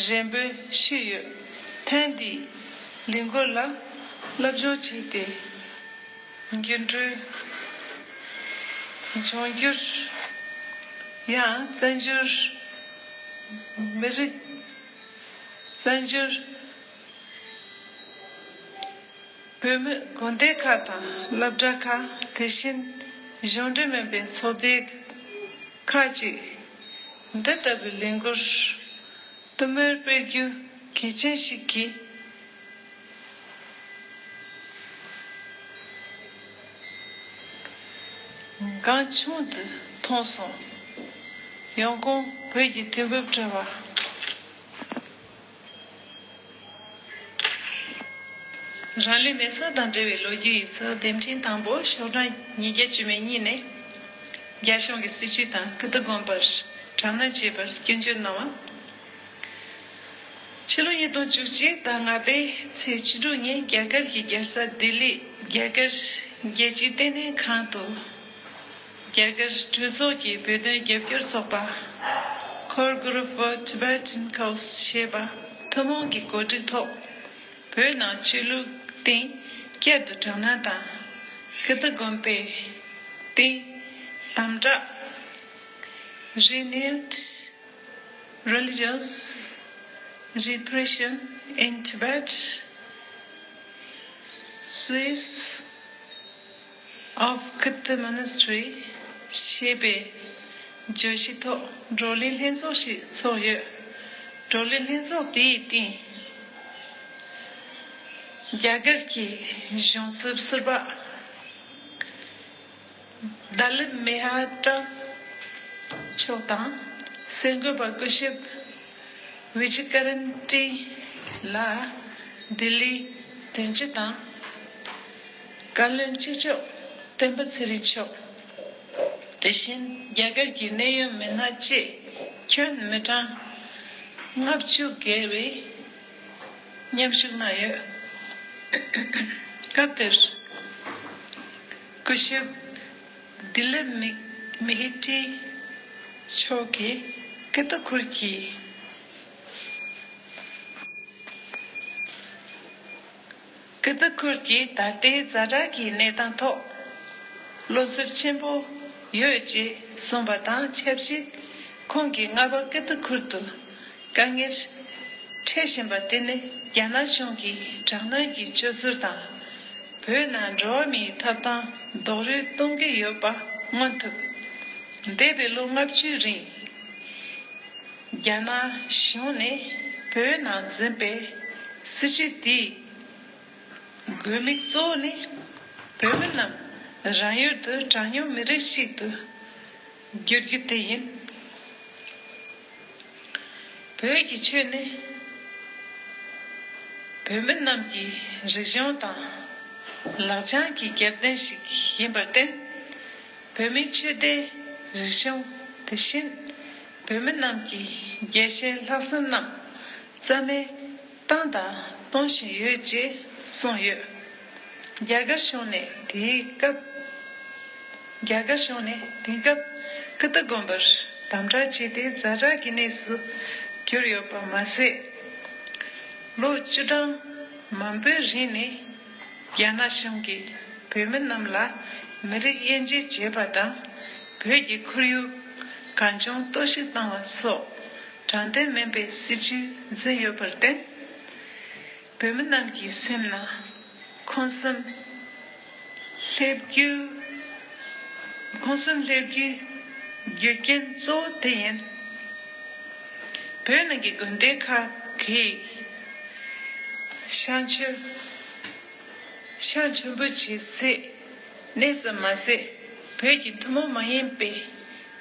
རེ་འབོད་ཞུས་ཡོད། ཐེངས་འདིའི་ལས་འགུལ་ལ་སློབ་སྦྱོང་བྱས་ཏེ། འགྱུར་འགྲོས་འབྱུང་འགྱུར་ཡང་བཙན་བྱོལ་མི་རིགས། བཙན་བྱོལ་བོད་མི་དགོན་སྡེ་ཁག་དང་སློབ་གྲྭ་ཁག་དེ་བཞིན་གཞུང་འབྲེལ་མིན་པའི་ཚོགས་སྡེ་ཁག་ཅིག་འདི་ལྟ་བུའི་ལས་འགུལ་ཐུན་མོང་སྤེལ་རྒྱུ་གལ་ཆེན་ཞིག་གི་འགངས་ཆུང་དུ་མཐོང་སོང་། ཡང་གོང་བོད་ཀྱི་དུས་བབ་དྲ་བ། རང་ལུས་མེ་སྲེག་དང་འབྲེལ་བའི་ལོ་རྒྱུས་ཡིག་ཚགས་དེབ་ཕྲེང་དང་པོ་ཤོག་གྲངས་ཉིས་བརྒྱ་བཅུ་མེད་གཉིས་ནས། རྒྱ་གཞུང་གི་སྲིད་བྱུས་དང་ཀིརྟི་དགོན་པར་དྲག་གནོན་བྱས་པར་སྐྱོན་བརྗོད་གནང་བ། ཕྱི་ལོ་ཉིས་སྟོང་བཅུ་གཅིག་ཟླ་ལྔ་པའི་ཚེས་བཅུ་དྲུག་ཉིན་རྒྱ་གར་གྱི་རྒྱལ་ས་ལྡི་ལི་རྒྱ་གར་རྒྱལ་སྤྱིའི་ལྟེ་གནས་ཁང་དུ། རྒྱ་གར་གྲོས་ཚོགས་ཀྱི་བོད་དོན་རྒྱབ་སྐྱོར་ཚོགས་པ། Core Group for Tibetan Cause ཞེས་པ་ཐུན་མོང་གི་གོ་སྒྲིག་ཐོག་བོད་ནང་ཆོས་ལུགས་སྟེང་བསྐྱར་དུ་དྲག་གནོན་དང་། ཀིརྟི་དགོན་པའི་སྟེང་དམ་དྲག Renewed religious repression in Tibet, Swiss of Kirti Monastery ཞེས་པའི་བརྗོད་གཞི་ཐོག་བགྲོ་གླེང་ལྷན་ཚོགས་ཤིག་ཚོགས་ཡོད། བགྲོ་གླེང་ལྷན་ཚོགས་དེའི་སྟེང་རྒྱ་གར་གྱི་གཞུང་ཚབ་ཟུར་པ་ད་ལི་མི་ཧ་ཏྲ་མཆོག་དང་། གསར་འགོད་པ་སྐུ་ཞབས་ཝི་ཇི་ཀ་རན་ཏི་ལགས་ལྡི་ལི་དོན་གཅོད་དང་། བཀའ་བློན་གཅིག་ལྕོགས་བསྟན་པ་ཚེ་རིང་མཆོག་དེ་བཞིན་རྒྱ་གར་གྱི་གནད་ཡོད་མི་སྣ་བཅས་ཁྱོན་མི་གྲངས་ལྔ་བཅུ་བརྒལ་བས་མཉམ་ཞུགས་གནང་ཡོད། སྐབས་དེར་སྐུ་ཞབས་ལྡི་ལི་མི་མི་ཧི་ཏི་མཆོག་གིས་ཀིརྟི་ཁུལ་གྱི་ཀིརྟི་ཁུལ་གྱི་ད་ལྟའི་ཛ་དྲག་གི་གནས་སྟངས་ཐོག་བློ་འཚབ་ཆེན་པོ་ཡོད་ཅེས་གསུངས་པ་དང་ཆབས་ཅིག་ཁོང་གིས་རྔ་པ་ཀིརྟི་ཁུལ་དུ་དཀའ་ངལ་འཕྲད་བཞིན་པ་དེ་ནི་རྒྱ་ནག་གཞུང་གིས་དྲག་གནོན་གྱི་སྤྱོད་ཚུལ་དང་། བོད་ནང་འགྲོ་བ་མིའི་ཐོབ་ཐང་རྡོག་རོལ་གཏོང་གི་ཡོད་པ་མངོན་ཐུབ། འདས་པའི་ལོ་ལྔ་བཅུའི་རིང་རྒྱ་ནག་གཞུང་ནས་བོད་ནང་འཛིན་པའི་སྲིད་བྱུས་དེའི་དགོས་དམིགས་གཙོ་བོ་ནི། བོད་མི་རྣམས་རང་ཡུལ་དུ་གྲངས་ཉུང་མི་རིགས་ཤིག་ཏུ་བསྒྱུར་རྒྱུ་དེ་ཡིན། བོད་ཀྱི་ཆོས་ནི་བོད་མི་རྣམས་ཀྱི་རིག་གཞུང་དང་ལག་བཅངས་ཀྱི་རྒྱབ་རྟེན་ཞིག་ཡིན་པར་བརྟེན། བོད་མིའི་ཆོས་དད་རིག་གཞུང་དེ་བཞིན་བོད་མི་རྣམས་ཀྱི་རྒྱལ་ཞེན་ལྷག་བསམ་རྣམས་རྩ་མེད་བཏང་དང་གཏོང་བཞིན་ཡོད་ཅེས་གསུངས་ཡོད། རྒྱ་གར་གཞུང་ནས་དེའི་སྐབས། རྒྱ་གར་གཞུང་ནས་དེང་སྐབས་ཀིརྟི་དགོན་པར་དམ་དྲག་བྱས་ཏེ་ཛ་དྲག་གི་གནས་སུ་གྱུར་ཡོད་པ་མ་ཟད། ལོ་བཅུ་གྲངས་མང་པོའི་རིང་ནས་རྒྱ་ནག་གཞུང་གིས་བོད་མི་རྣམས་ལ་མི་རིགས་དབྱེ་འབྱེད་བྱས་པ་དང་། བོད་ཀྱི་ཁོར་ཡུག་གང་བྱུང་གཏོར་བཤིག་བཏང་བ་སོགས་དྲང་བདེན་མིན་པའི་སྲིད་བྱུས་འཛིན་ཡོད་པར་བརྟེན། བོད་མི་རྣམས་ཀྱི་སེམས་ནང་ཁོང་སེམས་སླེབས་རྒྱུ། ཁོང་སེམས་སླེབས་རྒྱུའི་རྒྱུ་རྐྱེན་གཙོ་བོ་དེ་ཡིན། བོད་ནང་གི་དགོན་སྡེ་ཁག་གིས་ཤངས་ཆོས། ཤངས་ཆོས་པ་བྱེད་སའི་གནས་ཙམ་མ་ཟད། བོད་ཀྱི་ཐུན་མོང་མ་ཡིན་པའི་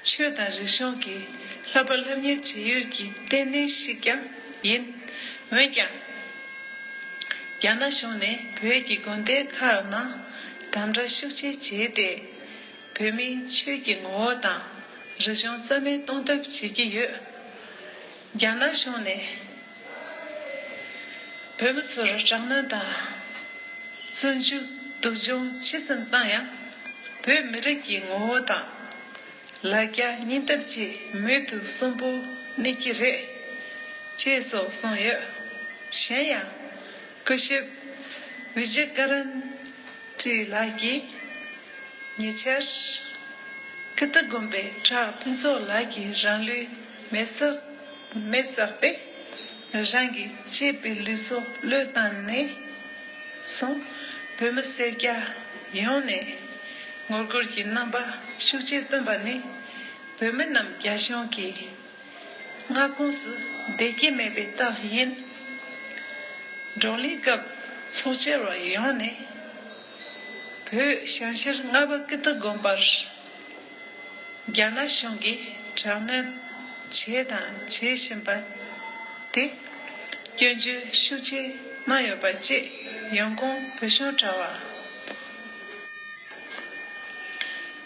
ཆོས་དང་རིག་གཞུང་གི་བསླབ་པ་སློབ་གཉེར་བྱེད་ཡུལ་གྱི་ལྟེ་གནས་ཤིག་ཀྱང་ཡིན། འོན་ཀྱང་། རྒྱ་ནག་གཞུང་ནས་བོད་ཀྱི་དགོན་སྡེ་ཁག་ནང་དམ་དྲག་ཤུགས་ཆེ་བྱས་ཏེ། བོད་མིའི་ཆོས་ཀྱི་ངོ་བོ་དང་རིག་གཞུང་རྩ་མེད་གཏོང་ཐབས་བྱེད་ཀྱི་ཡོད། རྒྱ་ནག་གཞུང་ནས་བོད་མི་ཚོར་དྲག་གནོན་དང་ བཙོན་འཇུག་སྡུག་སྦྱོང་ཇི་ཙམ་བཏང་ཡང་། བོད་མི་རིགས་ཀྱི་ངོ་བོ་དང་། ལ་རྒྱ་སྙིང་སྟོབས་ཀྱིས་མུ་མཐུད་གསོན་པོ་གནས་ཀྱི་རེད། ཅེས་སོགས་གསུངས་ཡོད། གཞན་ཡང་། སྐུ་ཞབས་བི་ཇི་ཀ་རན་ཏི་ལགས་ཀྱིས། ཉེ་ཆར། ཀིརྟི་དགོན་པའི་བྲག་ཕུན་ཚོགས་ལགས་ཀྱིས་རང་ལུས་མེ་བསྲེགས་མེ་བསྲེགས་ཏེ། རང་གི་གཅེས་པའི་ལུས་སྲོག་བློས་བཏང་ནས་བཟུང་། བོད་མི་སེར་སྐྱ་ཡོངས་ནས་ངོ་རྒོལ་གྱི་རྣམ་པ་ཤུགས་ཆེ་བཏོན་པ་ནི། བོད་མི་རྣམས་རྒྱ་གཞུང་གི་མངའ་ཁོངས་སུ་བསྡད་ཀྱི་མེད་པའི་རྟགས་ཡིན། བགྲོ་གླེང་སྐབས་ཚོགས་བཅར་བ་ཡོངས་ནས་བོད་བྱང་ཤར་རྔ་པ་ཀིརྟི་དགོན་པར་རྒྱ་ནག་གཞུང་གིས་དྲག་གནོན་བྱས་དང་བྱེད་བཞིན་པ་དེ་སྐྱོན་བརྗོད་ཤུགས་ཆེ་གནང་ཡོད་པ་བཅས་ཡོང་ཁུངས་བོད་གཞུང་དྲ་བ།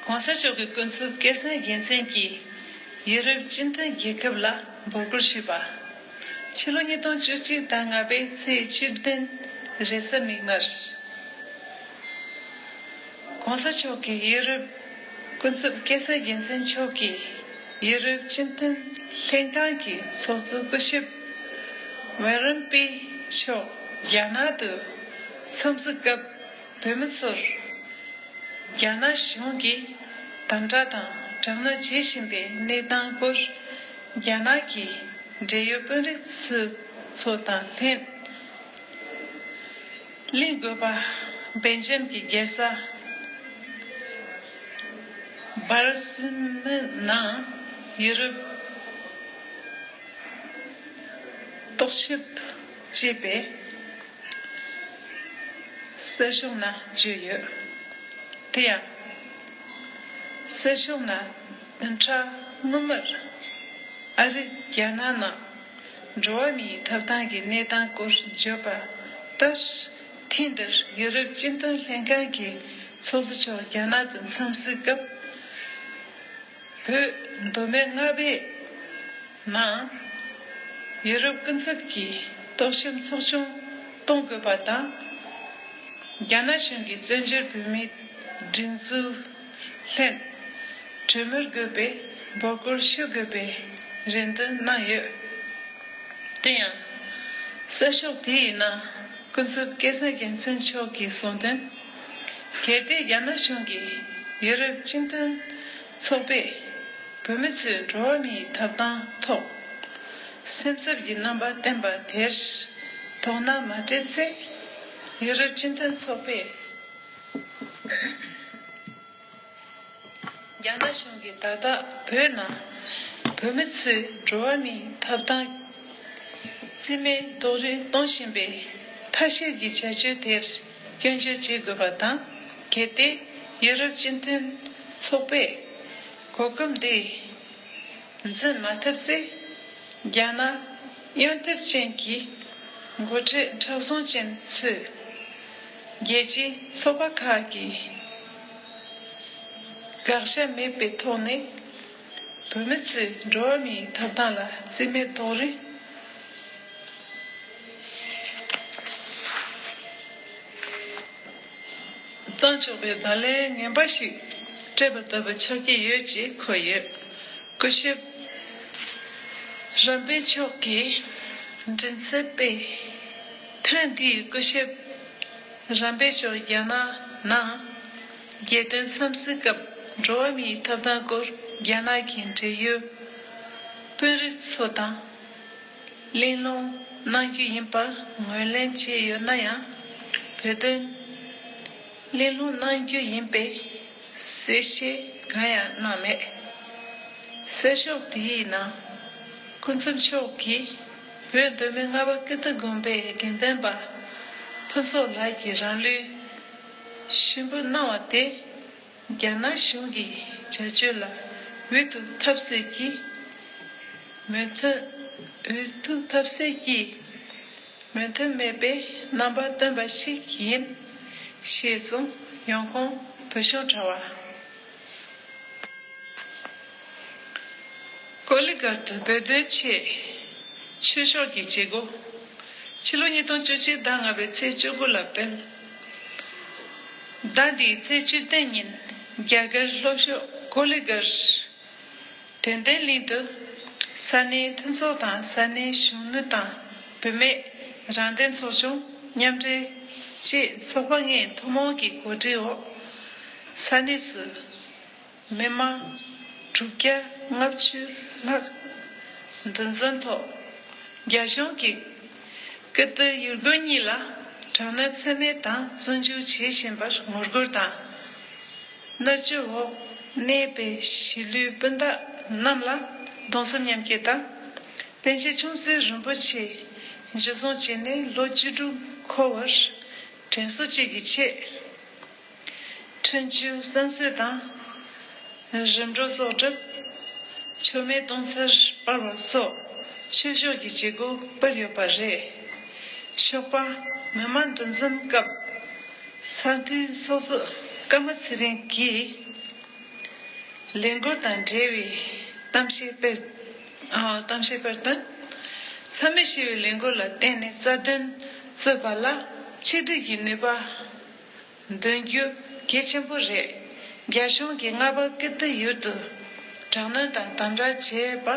༸གོང་ས་མཆོག་གི་སྐུ་ཚབ་སྐལ་བཟང་རྒྱལ་མཚན་གྱིས་ཡུ་རོབ་སྤྱི་མཐུན་རྒྱལ་ཁབ་ལ་འབོད་སྐུལ་ཞུས་པ། ཕྱི་ལོ་ཉིས་སྟོང་བཅུ་གཅིག་ཟླ་ལྔ་པའི་ཚེས་བཅུ་བདུན་རེས་གཟའ་མིག་དམར། ༸གོང་ས་མཆོག་གིས་ཡུ་རོབ་སྐུ་ཚབ་སྐལ་བཟང་རྒྱལ་མཚན་མཆོག་གིས་ཡུ་རོབ་སྤྱི་མཐུན་ལྷན་ཁང་གི་ཚོགས་གཙོ་སྐུ་ཞབས་ཝན་རོམ་པི་མཆོག་རྒྱ་ནག་ཏུ་འཚམས་གཟིགས་སྐབས་བོད་མི་ཚོར། རྒྱ་ནག་གཞུང་གིས་དམ་དྲག་དང་དྲག་གནོན་བྱེད་བཞིན་པའི་གནས་སྟངས་སྐོར་རྒྱ་ནག་གི་འབྲེལ་ཡོད་དཔོན་རིགས་ཚོ་ཚོ་དང་ལྷན་གླེང་དགོས་པ། སྦེལ་ཇམ་གྱི་རྒྱལ་ས་སྦར་སིལ་མོན་ནང་ཡུ་རོབ་རྟོག་ཞིབ་ཅེས་པའི་གསར་ཤོག་ནང་བརྗོད་ཡོད། དེ་ཡང་། གསར་ཤོག་ནང་བདུན་ཕྲག་སྔོན་མར་ཨ་རི་རྒྱ་ནག་ནང་འགྲོ་བ་མིའི་ཐོབ་ཐང་གི་གནས་སྟངས་སྐོར་བརྗོད་པ་ལྟར། ཐེངས་འདིར་ཡུ་རོབ་སྤྱི་མཐུན་ལྷན་ཁང་གི་ཚོགས་གཙོ་མཆོག་རྒྱ་ནག་ཏུ་འཚམས་གཟིགས་སྐབས། བོད་མདོ་སྨད་རྔ་པའི་ནང་ཡུ་རོབ་སྐུ་ཚབ་ཀྱིས་རྟོག་ཞིབ་ཚོགས་ཆུང་གཏོང་དགོས་པ་དང་། རྒྱ་ནག་གཞུང་གིས་བཙན་བྱོལ་བོད་མིའི་སྒྲིག་འཛུགས་ལྷན་གྲོས་མོལ་དགོས་པའི་འབོད་སྐུལ་ཞུ་དགོས་པའི་རེ་འདུན་གནང་ཡོད། དེ་ཡང་། གསར་ཤོག་དེའི་ནང་སྐུ་ཚབ་སྐལ་བཟང་རྒྱལ་མཚན་མཆོག་གིས་གསུངས་དོན། གལ་ཏེ་རྒྱ་ནག་གཞུང་གིས་ཡུ་རོབ་སྤྱི་མཐུན་ཚོགས་པས་བོད་མི་ཚོས་འགྲོ་བ་མིའི་ཐོབ་ཐང་ཐོག་སེམས་འཚབ་ཀྱི་རྣམ་པ་བསྟན་པ་དེར་དོ་སྣང་མ་སྤྲད་ཚེ། ཡུ་རོབ་སྤྱི་མཐུན་ཚོགས་པས། རྒྱ་ནག་གཞུང་གིས་ད་ལྟ་བོད་ནང་བོད་མི་ཚོས་འགྲོ་བ་མིའི་ཐོབ་ཐང་རྩིས་མེད་རྡོག་རོལ་གཏོང་བཞིན་པའི་ཐ་ཤལ་གྱི་བྱ་སྤྱོད་དེར་སྐྱོན་བརྗོད་བྱེད་དགོས་པ་དང་། གལ་ཏེ་ཡུ་རོབ་སྤྱི་མཐུན་ཚོགས་པས་གོ་སྐབས་འདི་འཛིན་མ་ཐུབ་ཚེ། རྒྱ་ནག་གཡང་འཐེར་ཅན་གྱི་འགོ་ཁྲིད་མཁྲེགས་བཟུང་ཅན་ཚོས་རྒྱལ་སྤྱིའི་ཚོགས་པ་ཁག་གི་དགག་བྱ་མེད་པའི་ཐོག་ནས་བོད་མི་ཚོའི་འགྲོ་བ་མིའི་ཐོབ་ཐང་ལ་རྩིས་མེད་རྡོག་རོལ་བཏང་ཆོག་པའི་བརྡ་ལན་ངན་པ་ཞིག་སྤྲད་པ་ལྟ་བུ་ཆགས་ཀྱི་ཡོད་ཅེས་འཁོད་ཡོད། སྐུ་ཞབས་རམ་པེ་མཆོག་གིས་མགྲིན་ཚབ་པས། ཐེངས་འདིའི་སྐུ་ཞབས་རམ་པེ་མཆོག་རྒྱ་ནག་ནང་རྒྱལ་དོན་འཚམས་གཟིགས་སྐབས་འགྲོ་བ་མིའི་ཐོབ་ཐང་སྐོར་རྒྱ་ནག་གི་འབྲེལ་ཡོད་དཔོན་རིགས་ཚོ་དང་གླེང་སློང་གནང་རྒྱུ་ཡིན་པ་ངོས་ལེན་བྱས་ཡོད་ན་ཡང་། བོད་དོན་གླེང་སློང་གནང་རྒྱུ་ཡིན་པའི་གསལ་བཤད་གང་ཡང་གནང་མེད། གསལ་ཤོག་དེའི་ནང་སྐུ་ཚབ་མཆོག་གིས་བོད་མདོ་སྨད་རྔ་པ་ཀིརྟི་དགོན་པའི་དགེ་འདུན་པ་ཕུན་ཚོགས་ལགས་ཀྱིས་རང་ལུས་ཤི་འབོད་གནང་བ་དེ། རྒྱ་ནག་གཞུང་གི་བྱ་སྤྱོད་ལ་འུ་ཐུག་ཐབས་ཟད་ཀྱི་མོས་མཐུན། འུ་ཐུག་ཐབས་ཟད་ཀྱི་མོས་མཐུན་མེད་པའི་རྣམ་པ་སྟོན་པ་ཞིག་ཡིན། ཞེས་གསུངས། ཡོང་ཁུངས་བོད་གཞུང་དྲ་བ། ཀོ་ལི་གྷལ་དུ་བོད་དོན་ཆེད་ཆོས་ཕྱོགས་ཀྱི་བྱེད་སྒོ། ཕྱི་ལོ་ཉིས་སྟོང་བཅུ་གཅིག་ཟླ་ལྔ་པའི་ཚེས་བཅུ་དགུ་ལ་སྤེལ། ཟླ་འདིའི་ཚེས་བཅུ་བདུན་ཉིན་རྒྱ་གར་ལྷོ་ཕྱོགས་ཀོ་ལི་གྷལ་དོན་ལྡན་གླིང་དུ་ས་གནས་མཐུན་ཚོགས་དང་ས་གནས་གཞོན་ནུ་དང་བུད་མེད་རང་བདེན་ཚོགས་ཆུང་མཉམ་འབྲེལ་བཅས་ཚོགས་པ་ལྔའི་ཐུན་མོང་གི་གོ་སྒྲིག་འོག་ས་གནས་སུ་མི་མང་དྲུག་བརྒྱ་ལྔ་བཅུ་ལྷག་འདུ་འཛོམས་ཐོག་རྒྱ་གཞུང་གིས་ཀིརྟི་ཡུལ་དགོན་གཉིས་ལ་དྲག་གནོན་ཚད་མེད་དང་བཙོན་འཇུག་བྱེད་བཞིན་པར་ངོ་རྒོལ་དང་། མནར་གཅོད་འོག་གནས་པའི་གཞིས་ལུས་སྤུན་ཟླ་རྣམས་ལ་གདུང་སེམས་མཉམ་སྐྱེད་དང་། པཎ་ཆེན་ཆུང་སྲིད་རིན་པོ་ཆེ་འཇུ་བཟུང་བྱས་ནས་ལོ་བཅུ་དྲུག་འཁོར་བར་དྲན་གསོ་བཅས་ཀྱི་ཆེད། འཕྲིན་བཅོལ་བསང་གསོལ་དང་། རིམ་གྲོ་སོགས་བསྒྲུབས། མཆོད་མེ་གཏོང་ཚར་སྤར་བ་སོགས་ཆོས་ཕྱོགས་ཀྱི་བྱེད་སྒོ་སྤེལ་ཡོད་པ་རེད། ཞོགས་པ་མི་མང་འདུ་འཛོམས་སྐབས་ས་མཐོའི་ཚོགས་གཙོ་ཀརྨ་ཚེ་རིང་གིས་ལས་འགུལ་དང་འབྲེལ་བའི་གཏམ་བཤད་སྤེལ། ཨ། གཏམ་བཤད་སྤེལ་དོན། མཚམས་མེད་ཞི་བའི་ལས་འགུལ་ལ་བརྟེན་ནས་རྩ་དོན་རྩོད་པ་ལ་ཆིག་སྒྲིལ་གྱི་ནུས་པ་འདོན་རྒྱུ་གལ་ཆེན་པོ་རེད། རྒྱ་གཞུང་གིས་རྔ་པ་ཀིརྟི་ཡུལ་དུ་དྲག་གནོན་དང་དམ་དྲག་བྱས་པ་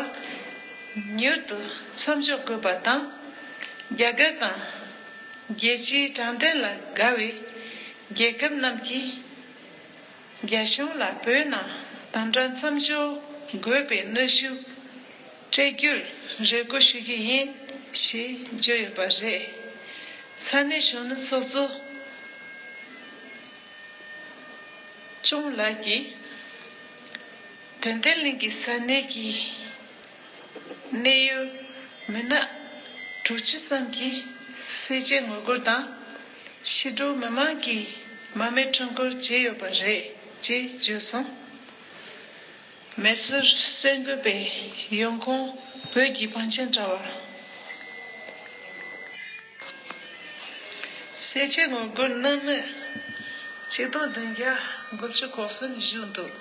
མྱུར་དུ་མཚམས་འཇོག་དགོས་པ་དང་། རྒྱ་གར་དང་རྒྱལ་སྤྱིའི་དྲང་བདེན་ལ་དགའ་བའི་རྒྱལ་ཁབ་རྣམས་ཀྱིས་རྒྱ་གཞུང་ལ་བོད་ནང་དམ་དྲག་མཚམས་འཇོག་དགོས་པའི་གནོན་ཤུགས་སྤྲད་རྒྱུར་རེ་སྐུལ་ཞུ་རྒྱུ་ཡིན་ཞེས་བརྗོད་ཡོད་པ་རེད། ས་གནས་གཞོན་ནུ་ཚོགས་གཙོ་ཅུང་ལགས་ཀྱིས། དོན་ལྡན་གླིང་གི་ས་གནས་ཀྱི་གནས་ཡུལ་མི་སྣ་དྲུག་ཅུ་ཙམ་གྱིས་སེར་བྱེས་ངོ་རྒོལ་དང་ཕྱི་དྲོ་མི་མང་གིས་མར་མེ་ཁྲོམ་སྐོར་བྱས་ཡོད་པ་རེད་ཅེས་བརྗོད་སོང་། མེ་སོར་གསར་འགོད་པས་ཡོང་ཁུངས་བོད་ཀྱི་བང་ཆེན་དྲ་བ། སེར་བྱེས་ངོ་རྒོལ་གནང་མི་ཆིག་སྟོང་བདུན་བརྒྱ་དགུ་བཅུ་གོ་གསུམ་བཞུགས་འདུག་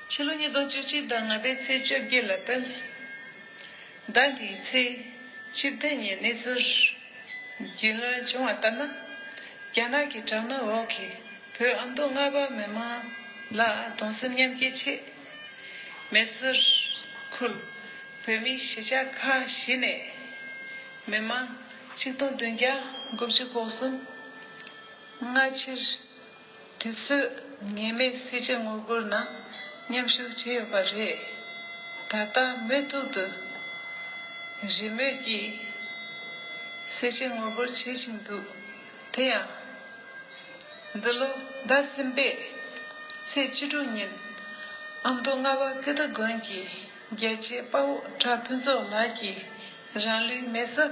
ཕྱི་ལོ་ཉིས་སྟོང་བཅུ་གཅིག་ཟླ་ལྔ་པའི་ཚེས་བཅོ་བརྒྱད་ལ་སྤེལ། ཟླ་འདིའི་ཚེས་བཅུ་བདུན་ཉིན་གནས་ཚུལ་རྒྱུས་ལོན་བྱུང་བ་ལྟར་ན། རྒྱ་ནག་གི་དྲག་གནོན་འོག་གི་བོད་ཨ་མདོ་རྔ་པ་མི་མང་ལ་གདུང་སེམས་མཉམ་སྐྱེད་ཆེད། མེ་སོར་ཁུལ་བོད་མིའི་གཞིས་ཆགས་ཁག་བཞི་ནས་མི་མང་ཆིག་སྟོང་བདུན་བརྒྱ་དགུ་བཅུ་གོ་གསུམ་སྔ་ཕྱིར་དུས་ཚོད་ངེས་མེད་སེར་བྱེས་ངོ་རྒོལ་ནང་མཉམ་ཞུགས་བྱས་ཡོད་པ་རེད། ད་ལྟ་མུ་མཐུད་དུ་རེས་མོས་ཀྱིས་སེར་བྱེས་ངོ་རྒོལ་བྱེད་བཞིན་འདུག་དེ་ཡང་། འདི་ལོ་ཟླ་གསུམ་པའི་ཚེས་བཅུ་དྲུག་ཉིན་ཨ་མདོ་རྔ་པ་ཀིརྟི་དགོན་གྱི་རྒྱལ་གཅེས་དཔའ་བོ་གྲྭ་ཕུན་ཚོགས་ལགས་ཀྱིས་རང་ལུས་མེ་སྲེག